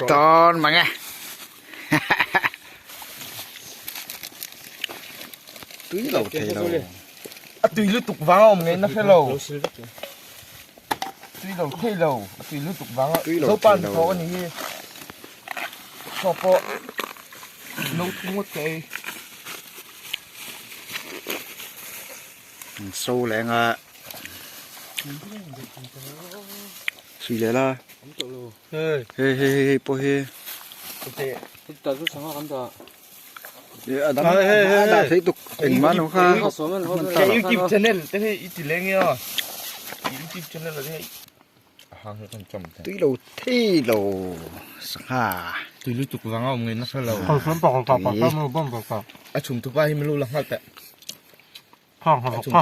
Tawn mang e. Tui lo thei lo. A tui lutuk vang a awm ngei na hre lo. Tui lo thei lo. A tui lutuk vang a. Zopa an thawk a ni hi. Chaw pawh no thum ngawt ka ei. So leh anga sui leh la hei hei hei hei pawh hi a dang a dah theih tuk engmah lo kha ka youtube channel te hi i ti leng e aw youtube channel te hi Tui lo thei lo sangha. Tui lutuk vang a awm ngei nasa lo. A chhum tupa hi min lo la nghal teh. A chhum tupa.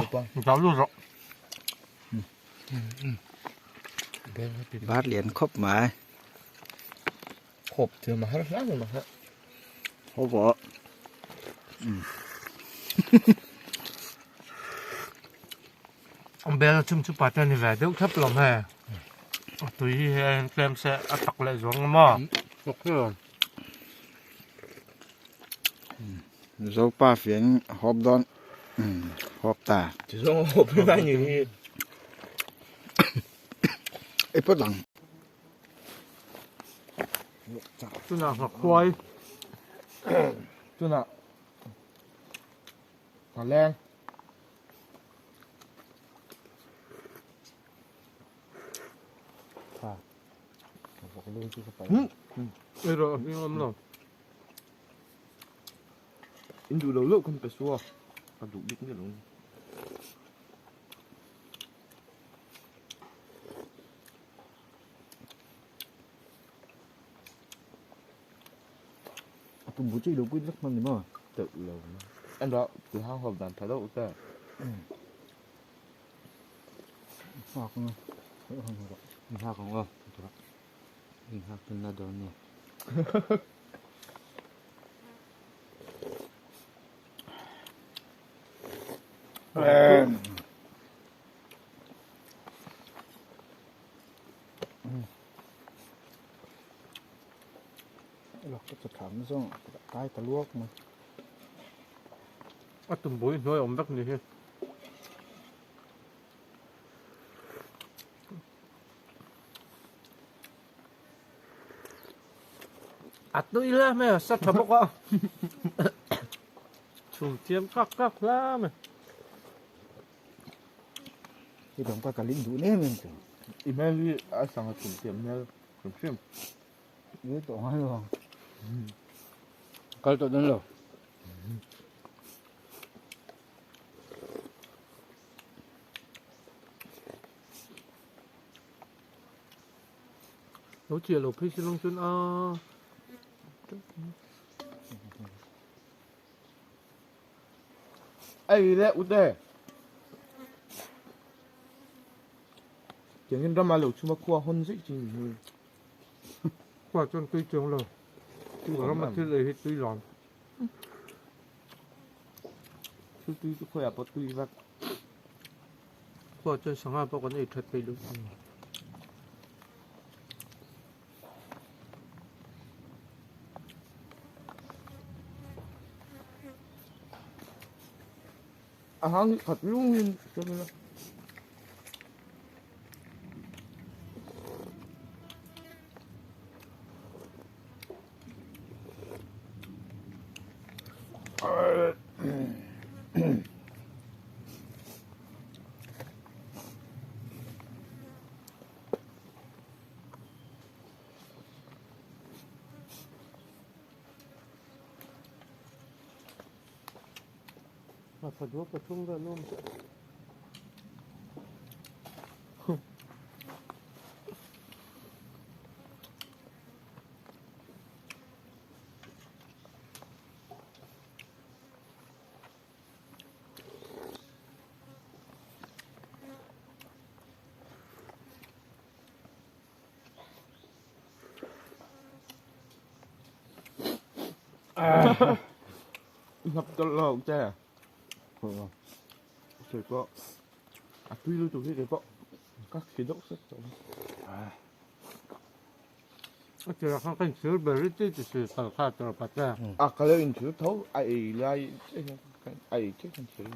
Bar lian khawp mai. Khawp thil ma har hlang ma ha. Ho vawh. Bel chung chu pa te ni ve deuh thlap lo he. A tui hi he tlem se a tak leh zuang a maw. Zopa fian hawp dawn hawp ta. Ti zawng hawp lai ni hi. Ei pawt lang. Tunah nghakhuai. Tunah nghaleng. Ei rawh a hming awm lo. In duh lo loh kan pe su a, ka duh bik miah lo. A tum bu chi lo pui vek hman ni maw? Teuh lo. En rawh, ti hang hawp dan tha deuh te. Nghak ang a. Nghak ang aw. Nghak tun na dawn ni. A tumbui hnuai awm vek ni hi. A tui hle mai a sa tha bawk a chhum chiam kak kak hle mai. Hi dang ka kalin duh nem em chu. I hmel hi a sanga chhum thiam hmel hrim hrim. Ni tawh ngai lo ang. Kal tawh dawn lo. Lo chiah lo phei silawng chuan a. Ei le ute. Tiangin rama lo chhuma khua hawn zui chi ni hi. Khua chuan tui chuang lo. Rama thil ei hi tui lawm. Thil tui chu khawiah pawh tui vek. Khua chuan sangha pawh kan ei that peih lo. A hang hi khat lung in chuan ila. Nghatha duak pathum vel awm chiah. Ngập cho lo che. Trời có. À tuy luôn tụi cái pọ. Ka khi deuh sek tawh. A tirah khan ka inchhir ber i ti ti si kal kha a tir pat e. A ka lo inchhir tho a ei lai a ei chiah khan chhir.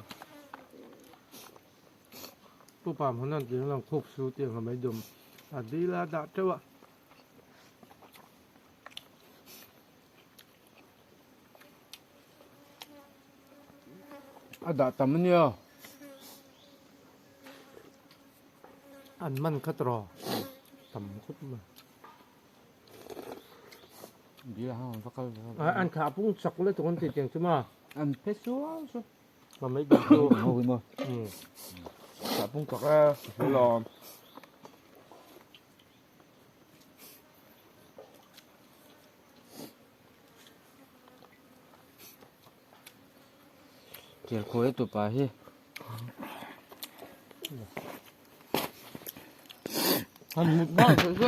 Pu Pam hun an tih lang khup su tih ang mai dum a dil a dah teuh a. A dah tam ania. An man khat rawh tam khawp mai. An thlah pung chak lutuk an tih tiang chu ma. An phe suau suau. Ma mai dum chu. Ho hi maw. Thlah pung chak e hlawm. Kel khawi tu pa hi. Han mut bang thei chu.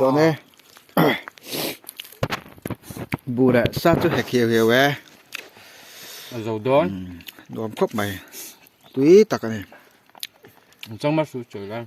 Dawn e. Buh leh sa chu hek hiau hiau e. A zo dawn. Nuam khawp mai. Tui tak a ni. Changma su chawi lai.